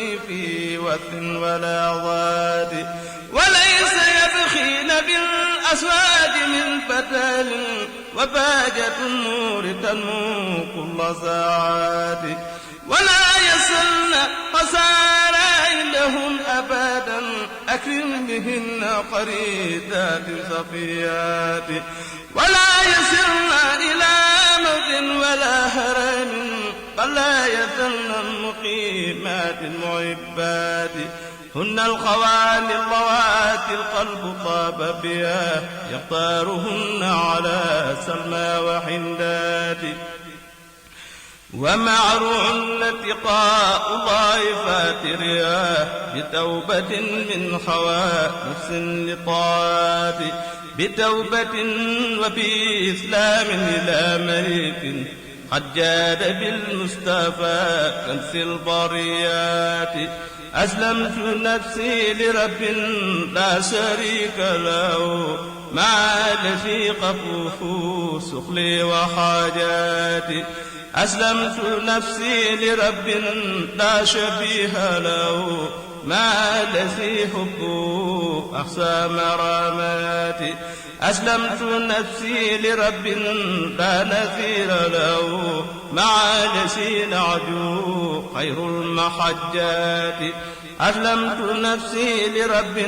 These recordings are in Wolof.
في وث ولا ضاد وليس يبخين بالأسواد من فتال وباجة النور تنمو كل ساعات ولا يسلن خسارى عندهم أبدا أكرم بهن قريدات صفيات ولا يسرن إلى موت ولا هرم بل لا يزلن المقيمات المعبات هن الخوالي اللواتي القلب طاب بها يختارهن على سلمى وحندات ومعروع لتقاء ضائفات رياح بتوبة من حوى نفس لطاعات بتوبة وبإسلام إلى ملك قد جاد بالمصطفى كنس البريات أسلمت نفسي لرب لا شريك له مع الذي قفوه سخلي وحاجاتي أسلمت نفسي لرب لا شبيه له مع الذي حبه أقصى مراماتي أسلمت نفسي لرب لا نذير له مع الذي نعجو خير المحجات أسلمت نفسي لرب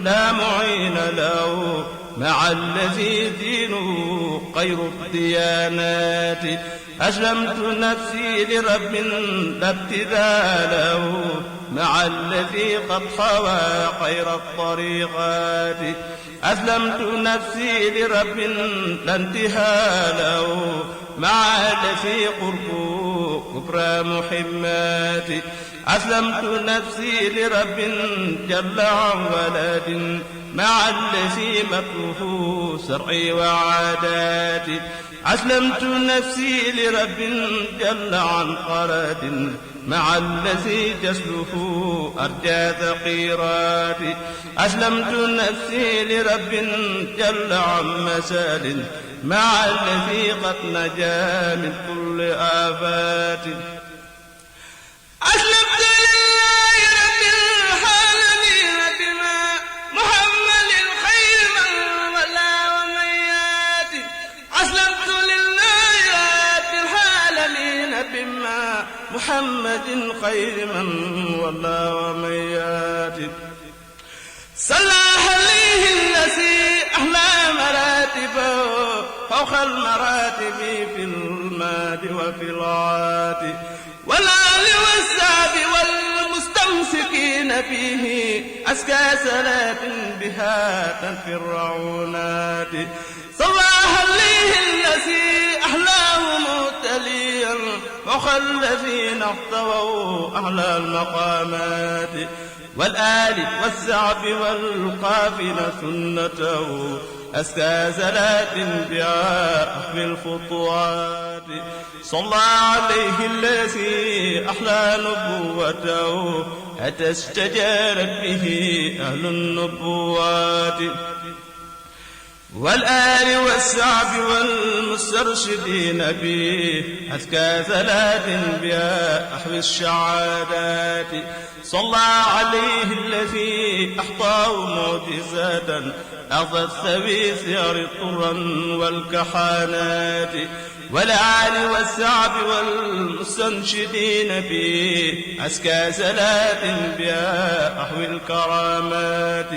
لا معين له مع الذي دينه خير الديانات أسلمت نفسي لرب لا ابتذال له مع الذي قد حوى خير الطريقات أسلمت نفسي لرب لا انتهى له مع الذي قربه كبرى محمات أسلمت نفسي لرب جل عن ولد مع الذي مكروه سرعي وعاداتي أسلمت نفسي لرب جل عن قرد مع الذي جسله أرجى ثقيراتي أسلمت نفسي لرب جل عن مسال مع الذي قد نجا من كل آفات أسلمت لله رب العالمين بما محمد خير من ولا ومن ياتي أسلمت لله رب العالمين بما محمد خير من ولا ومن ياتي صلى عليه الذي أحلى مراتبه فوق المراتب في الماد وفي العات والآل والسعب والمستمسكين فيه أزكى صلاة بها تنفي الرعونات صلى عليه الذي أحلاه متليا فوق الذين احتووا أعلى المقامات والآل والسعب والقافلة سنته أزكى صلاة بها أحمي الخطوات صلى عليه الذي أحلى نبوته حتى استجارت به أهل النبوات والآل والسعب والمسترشدين به أزكى صلاة بها أحوي الشعادات صلى عليه الذي أحطاه معجزة أخذت ثوي ثيار طرا والكحانات والآل والسعب والمستنشدين به أزكى صلاة بها أحوي الكرامات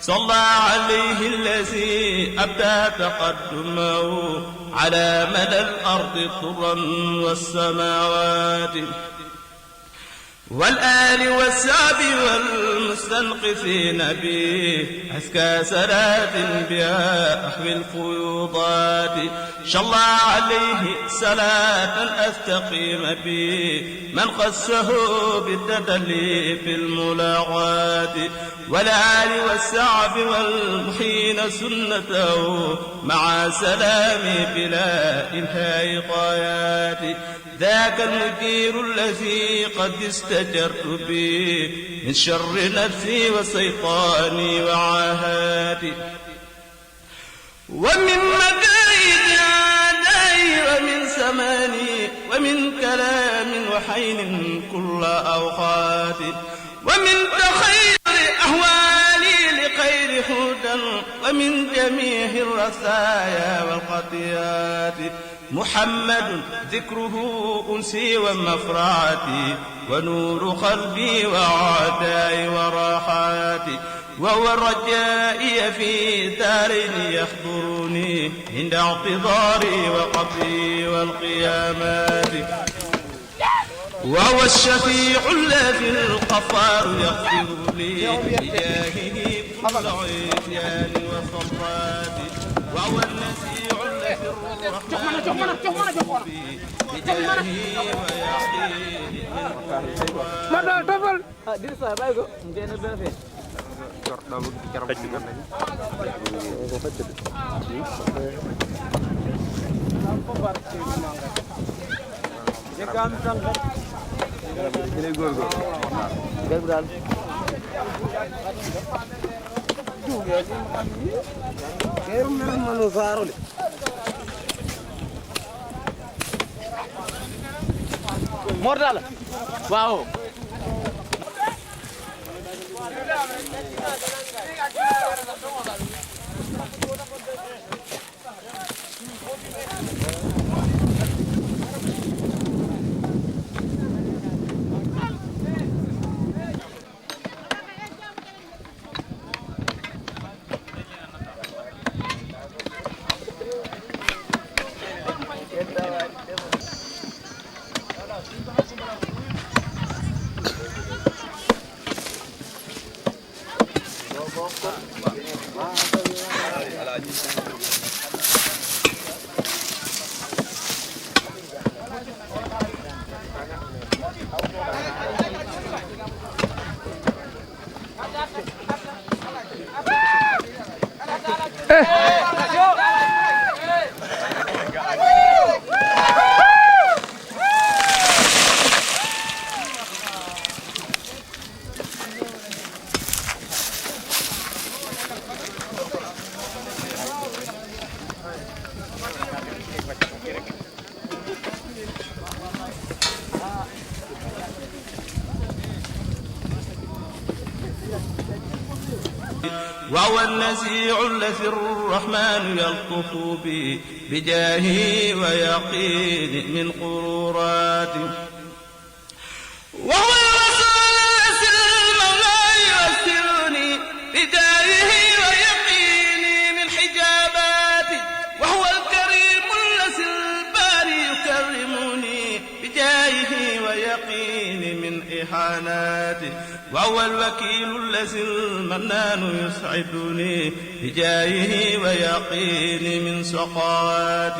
صلى عليه الذي أبدى تقدمه على مدى الأرض طرا والسماوات والآل والسعب والمستنقذين به أزكى صلاة بها أحوي الفيوضات صلى عليه صلاة أستقيم به من خصه بالتدلي في الملاقات والآل والسعب والمحين سنته مع سلام بلا إنهاء غايات ذاك المجير الذي قد استجرت به من شر نفسي وسيطاني وعاهاتي ومن مكايد أعدائي ومن زماني ومن كلام وحين كل أوقات ومن تخير أهوالي لخير هدى ومن جميع الرثايا والخطيات محمد ذكره أنسي ومفرعتي ونور قلبي وعداي وراحاتي وهو الرجائي في دارين يخبرني عند اعتذاري وقبري والقيامات وهو الشفيع الذي الغفار يغفر لي بجاهه كل عصيان وصفات وهو النسيع الذي الرحمن بجاهه ويحييه Mortal. Wow. وهو النزيع الذي الرحمن يلطف بي بجاهه ويقين من قرورات وهو الرسول الذي المولى يؤثرني بجاهه ويقيني من حجابات وهو الكريم الذي الباري يكرمني بجاهه ويقيني من إحانات وهو الوكيل الذي المنان يسعدني بجاهه ويقيني من سقات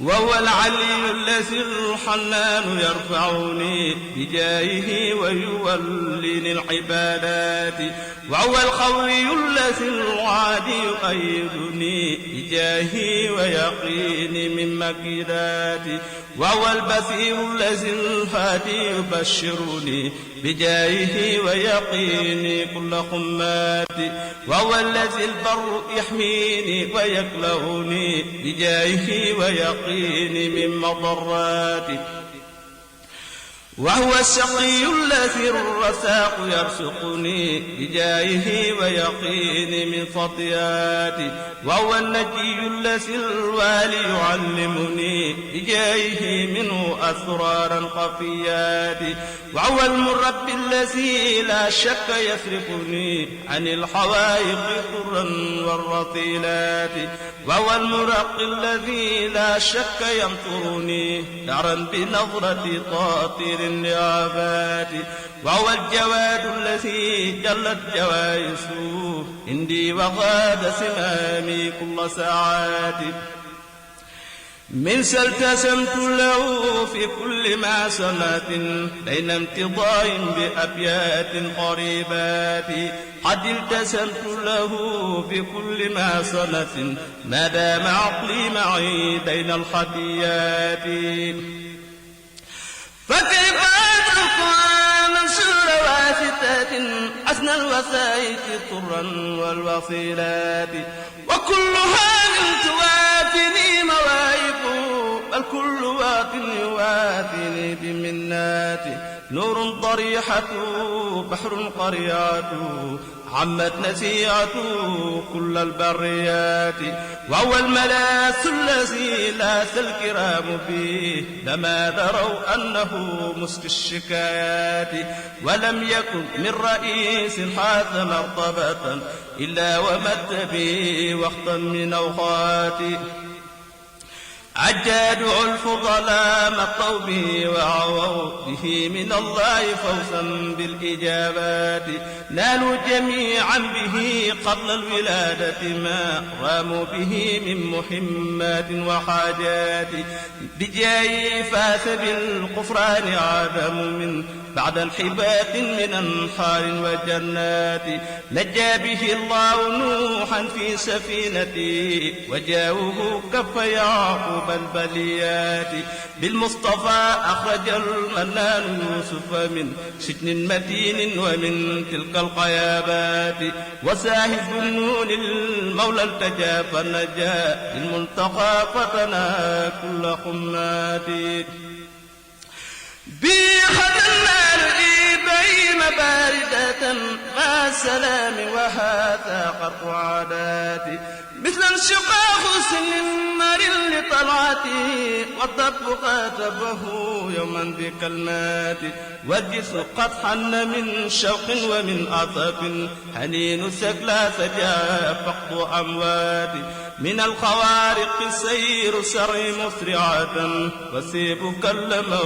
وهو العلي الذي الحنان يرفعني بجاهه ويوليني العبادات وهو القوي الذي العادي يؤيدني بجاهه ويقيني من مكيدات وهو البصير الذي الهادي يبشرني بجاهه ويقيني كل خمات وهو الذي البر يحميني ويكلوني بجاهه ويقيني من مضرات وهو الشقي الذي الرزاق يرزقني بجاهه ويقيني من خطيئاتي وهو النجي الذي الوالي يعلمني بجاهه منه أسرارا خفيات وهو المربي الذي لا شك يصرفني عن الحوائق طرا والرطيلات وهو المرقي الذي لا شك ينطرني دعرا بنظرة طاطر لعبادي وهو الجواد الذي جلت جوائزه عندي وغاد سمامي كل ساعاتي من سلتسمت له في كل معصمات بين امتضاء بأبيات قريبات قد التسمت له في كل معصمة ما دام عقلي معي بين الخطيات فكيف أترك منشور واسطات أثنى الوسائط طرا والوصيلات وكلها من توافني مواهب بل كل واق يوافيني بمناتي نور ضريحته بحر قريعته عمت نسيعته كل البريات وهو الملاس الذي لاس الكرام فيه لما دروا أنه مسك الشكايات ولم يكن من رئيس حاز مرتبة إلا ومد به وقتا من أوقاتي عجاد الفضلاء مقوا به وعووا به من الله فوزا بالإجابات نالوا جميعا به قبل الولادة ما راموا به من محمات وحاجات بجاي فاس بالغفران عدم من بعد انحبات من أنهار وجنات نجى به الله نوحا في سفينته وجاوه كف يعقوب البليات بالمصطفى أخرج المنان يوسف من سجن متين ومن تلك القيابات وساهب النون المولى التجا فنجا للملتقى فتنا كل خمات بخدنا الإبين باردة مع السلام وهذا قرق عاداتي مثل انشقاق سن النار لطلعتي والضب قاتبه يوما بكلمات والجسم قد حن من شوق ومن عطف حنين سكلا سجا فقد أموات من الخوارق السير سري مسرعة وسيب كلمه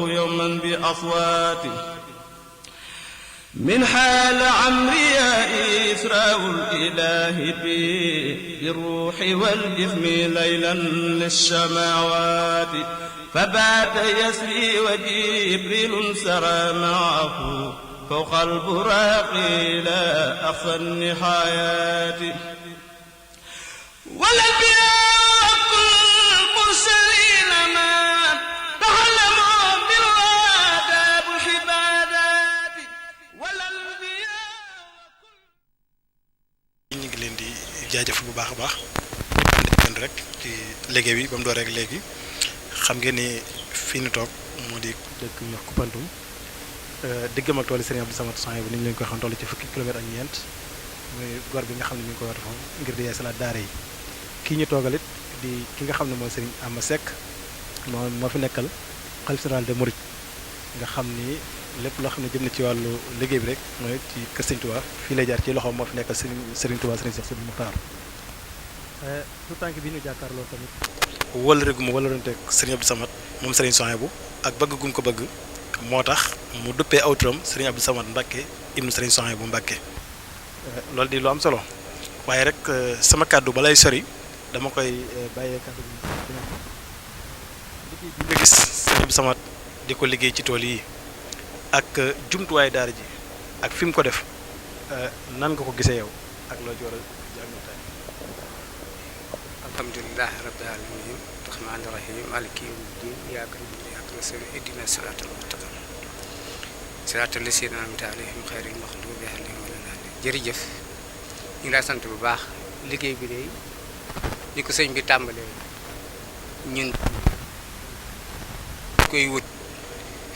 يوما بأصوات من حال عمري إسراء الإله بالروح والجسم ليلا للسماوات فبات يسري وجبريل سرى معه فوق البراق إلى أقصى النهايات والأنبياء كل المرسلين ما تعلموا بالآداب العبادات والأنبياء ñu ngi leen di jaajëf bu baax a baax ànd rek ci liggéey bi ba mu door rek léegi xam ngeen ni fii ñu toog moo di dëkk ñu wax Koupantoum diggam ak tool yi Serigne Abdou Samad Sohaïbou bu ni ñu leen koy xam toll ci fukki kilomètre ak ñeent muy gor bi nga xam ne ñu ngi koy war foofu ngir di yeesalaat daara yi kii ñu toogal it di ki nga xam ne mooy Serigne Amma Seck moo fi nekkal xalif général des Mourides nga xam ni lépp loo xam ne jëm na ci wàllu liggéey bi rek mooy ci kër Serigne Touba fii lay jaar ci loxoom moo fi nekkal Serigne Touba Serigne Cheikh Sidi Moukhtar tout tànk bi ñu jàkkaarloo tamit wëlëre gu mu wëlëranteeg Serigne Abdou Samad moom Serigne Sohaïbou ak bëgg gum ko bëgg moo tax mu duppee aw turam Serigne Abdou Samad Mbacké ibnu Serigne Sohaïbou Mbacké loolu di lu am solo waaye rek sama kàddu balay sori dama koy bàyyee kàddu bi nga gis Serigne Abdou Samad di ko liggéey ci tool yi ak jumtuwaay daara ji ak fi mu ko def nan nga ko gisee yow ak loo ci war a jàngatay alhamdulilah rabbil alamin rahmaani rahim maliki yawmi din iyyaka na'budu wa iyyaka nasta'in ihdina siratal mustaqim siratal lazina an'amta alayhim ghayril maghdubi alayhim waladdallin jërëjëf ñu ngi lay sant bu baax liggéey bi de ni ko sëñ bi tàmbalee ñun koy wut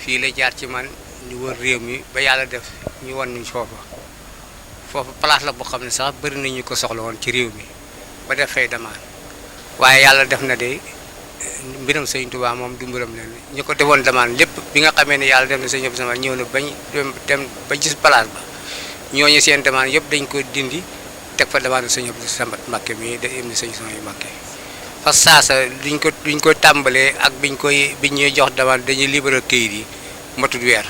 fii la jaar ci man ñu wër réew mi ba yàlla def ñu wan ñu foofu place la boo xam ne sax bëri nañu ko soxla woon ci réew mi ba def fay demande waaye yàlla def na de mbiram sëñ Tuubaa moom du mbiram leen ñu ko defoon demande lépp bi nga xamee ne yàlla def na sëñ Abdou Samad ñëw na bañ dem ba gis place ba ñooñu seen demande yëpp dañ ko dindi teg fa demande sëñ Abdou Samad Mbacké mi da im ni sëñ Sohaïbou Mbacké fas saasa duñ ko tàmbalee ak biñ ñuy jox demande dañuy libéral kayit yi matut weer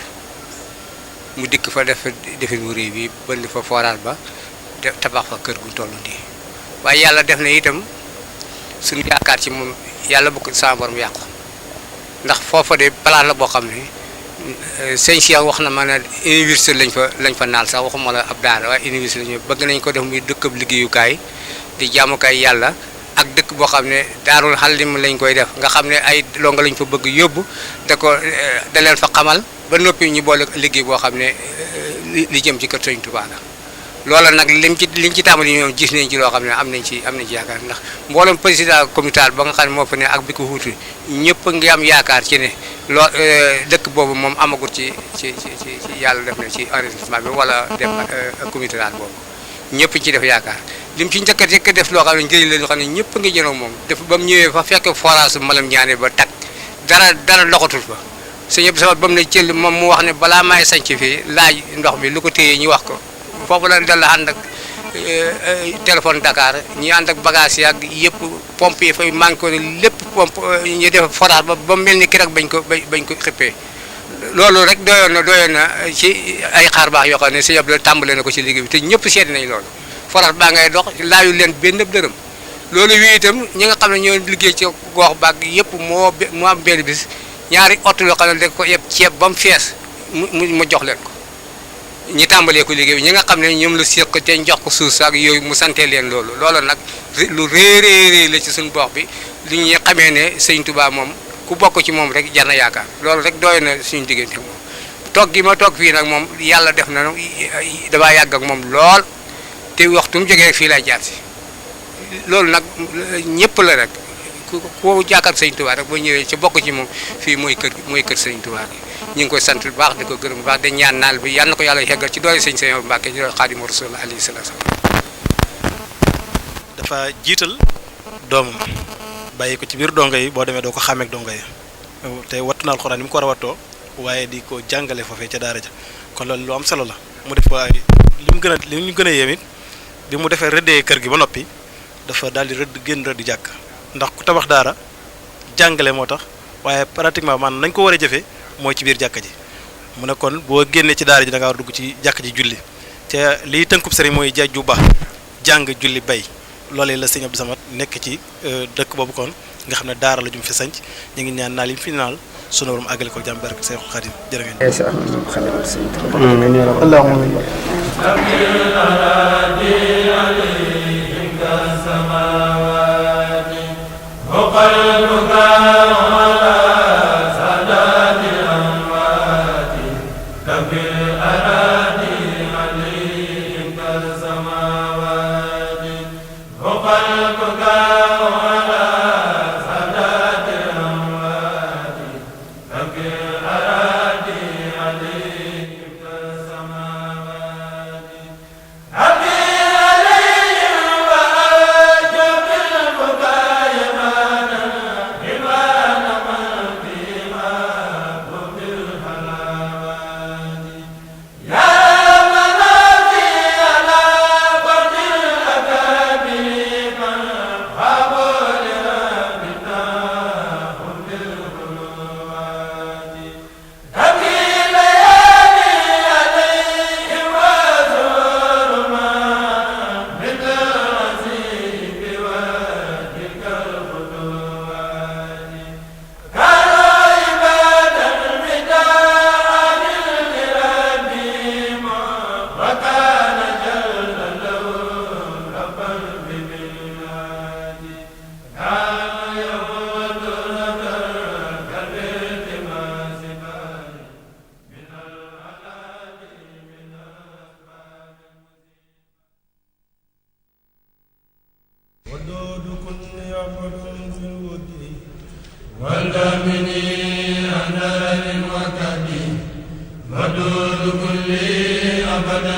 mu dikk fa defin wu réew bi bënd fa forage ba tabax fa kër gu toll nii waaye yàlla def na itam suñu yaakaar ci moom yàlla bu ko sama borom yàqu ndax foofa de place la boo xam ne sëñ Cheikh wax na ma ne université lañ fa naal sax waxuma la ab daara waaye université lañu bëgg nañ ko def muy dëkkab liggéeyukaay di jaamukaay yàlla ak dëkk boo xam ne daarul xalim lañ koy def nga xam ne ay longa lañ fa bëgg yóbbu da leen fa xamal ba noppi ñu boole liggéey boo xam ne li jëm ci kër Sëñ Tuubaa la loola nag liñ ci tàmbali ñoom gis nañ ci loo xam ne am nañ ci yaakaar ndax mboolem président communal ba nga xam ne moo fa ne ak bi ko wuutu ñëpp ngi am yaakaar ci ne dëkk boobu moom amagut ci yàlla def na ci arrondissement bi wala communauté rurale boobu ñëpp ci def yaakaar lim ci njëkk def loo xam ne njëriñ la loo xam ne ñëpp ngi jënoo moom def ba mu ñëwee fa fekk forage malam ñaane ba tag dara loxatul fa sëñ Abdou Samad ba mu ne jël moom mu wax ne balaa may sanc fii laaj ndox mi lu ko téyee ñu wax ko foofu la dal la ànd ak téléphone Dakar ñi ànd ak bagage yaag yëpp pompe yi fay manqué ne lépp pompe ñu def forage ba mel ni keroog bañ ko xippee loolu rek doyoon na ci ay xaar baax yoo xam ne sëñ Abdou tàmbale na ko ci liggéey bi te ñëpp seet nañ loolu forage baa ngay dox laayu leen benn dërëm loolu wi itam ñi nga xam ne ñoo liggéey ci gox baag yëpp moo am benn bis ñaari oto yoo xam ne dañ ko yeb ceeb ba mu fees mu jox leen ko ñi tàmbalee ko liggéey bi ñi nga xam ne ñoom la séq te jox ko suuf saak yooyu mu santee leen loolu nag lu réeréeréy la ci suñu gox bi li ñuy xamee ne sëñ Touba moom ku bokk ci moom rek jar na yaakaar loolu rek doy na suñu diggante moom toog gi ma toog fii nag moom yàlla def na damaa yàgg ak moom lool te waxtu mu jógee rek fii lay jaar si loolu nag ñëpp la rek ku jàkkaar sëñ Touba rek boo ñëwee ci bokk ci moom fii mooy kër sëñ Touba gi ñu ngi koy sant bu baax di ko gërëm bu baax di ñaan naal bi yal na ko yàlla yeggal ci doole sëñ Mbàkke ci doole Xaadimu Rasuul alayhi salaam. dafa jiital doomam bàyyi ko ci biir dongo yi boo demee doo ko xàmmeek dongo yi te wattu na alxuraan ni mu ko war a wattoo waaye di ko jàngale foofee ca daara ja kon loolu lu am solo la mu def waaye li ñu gën a yéem it bi mu defee rëddee kër gi ba noppi dafa daal di génn rëdd jàkk ndax ku tabax daara jàngale moo tax waaye pratiquement maanaam nañ ko war a jëfee mooy ci biir jàkka ji mu ne kon boo génnee ci daara ji da nga war a dugg ci jàkka ji julli te liy tënkub sëriñ mooy jaaj ju baax jàng julli bay loolee la sëñ Abdou Samad nekk ci dëkk boobu kon nga xam ne daara la jum fi sanc ñu ngi ñaan naal yi fi naal sunu borom àggale ko jàmm barke Seexul Xaadim jërë ودود كل أبدا